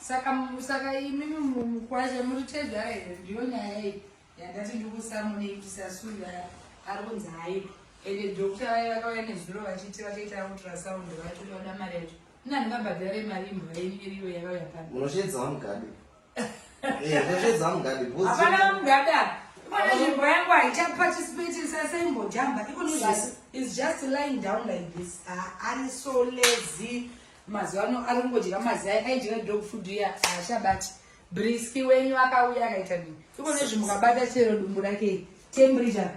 Saka imimi mukwasha muri tezvara here? Ndiyo nyaya iyi yandati ndikusamunei kuti Sasuyu ari kunzi haipo. Ende doctor vaya vakauya nezuro vachiti vachaita ultrasound vacho vada mari yacho. Ini handingabhadhare mari imbwa yenyu iriyo yakauya pano. Munoshedza vaMugabe. Eh, munoshedza vaMugabe. Hapana vaMugabe apa. Ikona nzvimbo yangu haichaparticipate sasaimbojamba. Ikona zvese is just lying down like this. Ah, ari so lazy. Mazuva ano ari kungodya mazai aidya dog food iya haachabati. Briski wenyu akauya akaita nini. Ikona izvi mukabata chero dumbu rake temperature.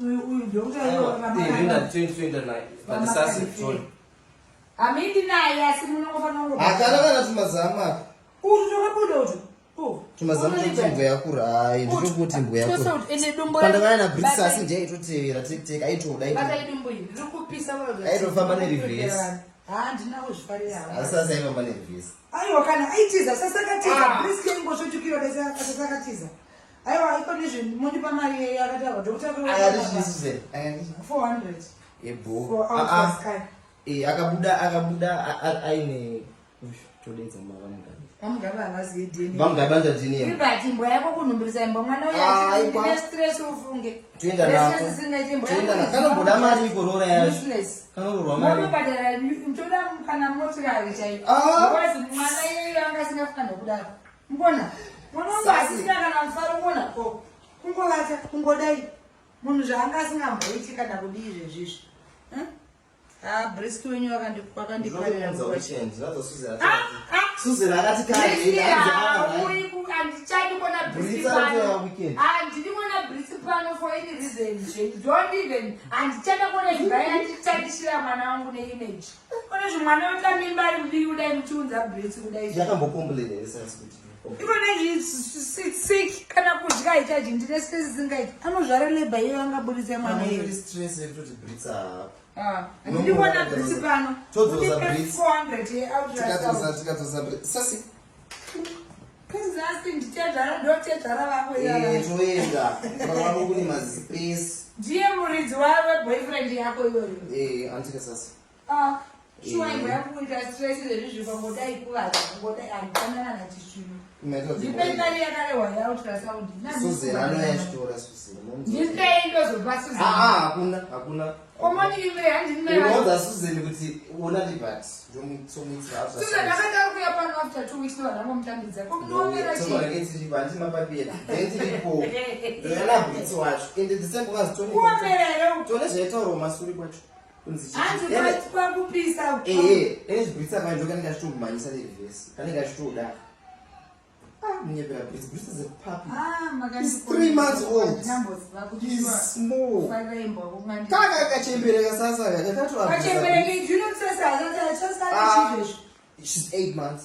Uyu uyu doctor Aiwa, eh, rinda 2029, but sasi sorry. Hamindi naye asi munongofanira kungo. Hakana kana tumazama apa. Utu twakabuda utu. Oh. Tumazama tuti mbwa yakura. Hayi, nditokuti mbwa yakura. Pandakauya na Brits asi ndiye aitotevera take take aitoda aito. Bata idumbu iri riri kupisa vanhu. Aitofamba ne reverse. Ha ndina kuzvifarira. Asi asi aifamba ne reverse. Aiwa kana aitiza sasakatiza ah. Brits yaingosvetukira sasakatiza. Aiwa iko nezve mondipa mari yeye akataura doctor. Akati chii Susan? Akati 400. Ebo. For Ah, ah. ultrascan. Eh, akabuda akabuda aine todedza mavamugabe. VaMugabe havazive DNA. VaMugabe vanoita DNA. Ibati imbwa yako kunhumburisa imbwa mwana uyo Ah, achiti imbwa. ndine stress ufunge. Toenda Ndine nako. stress isingaiti imbwa Toenda yako nako. Kanomboda mari ikoroora yacho. Useless. Kanoroorwa mari. Monobhadhara toda kana motikari chaiyo. Ah. Because mwana iyeyo anga asingafanirwe kudaro. Mbona? Mwana wangu Sasi. asisina kana mufaro mbona? Ko kungovata kungodai munhu zvaanga asingamboiti kana kudii izvezvizvi. Huh? Ah, Brisk wenyu wakandiparira. Ah, ah. Susan akati handichadi kuona Brisk pano. Handidi kuona Brisk pano for any reason zvenyu. Don't even handichada kuona zvibhai handichandishira mwana wangu neimage. Kune zvimwana weta mimba ari mudiki kudai muchiunza Brisk kudai. Yakambokomplain here sasi kuti Iko nezvi sick kana kudya haichaji ndine stress isingaiti. Anozvara labor iyoyo angaburitse mwana iyoyo. Stress yekutoti Brits haapo. Ah, ndikuona Brits pano. Todzosa Undipe Brits. 400 yeultrasound. Tikadzosa tikadzosa Brits. Sasi. Sasi nditezvara ndotezvara vako ivava. Eh, toenda. Pamwe kune mazispace. Ndiye muridzi wawe boyfriend yako iyoyo. Eh, antika sasi. Ah, shuwa imbwa yangu kuita stress zvezvizvi pangodai kuvata, kungodai handifanana nachisvinu. Ndipei mari yakarehwa yeultrasound. Susan anouya achitora Susan. Ndipei ndozopa Susan. Ah, ah, hakuna, hakuna. Komoni imwe handini mai. Unoudza Susan kuti ona ndibati. Ndomutsomutsa. Susan akatanga kuuya pano after 2 weeks ndo vandangomutambidza. Ko munoomera chii? Tsomareke tiripo, handiti mapapira. Then tiripo. Ndoyana Brits wacho. Ende the same because tone. Kuomera here? Tone zvaitaurwa masuri kwacho. Hanzi kwakupisa. Ehe, ene chibritsa kwacho kanenge achitomhanyisa nereverse. Kanenge achitoda. Ah, munyepera Brits. Brits is a puppy. Ah, He's 3 months old. He's small. Kaka kachembereka sasa Kachembereka, do you know sasa She's 8 months.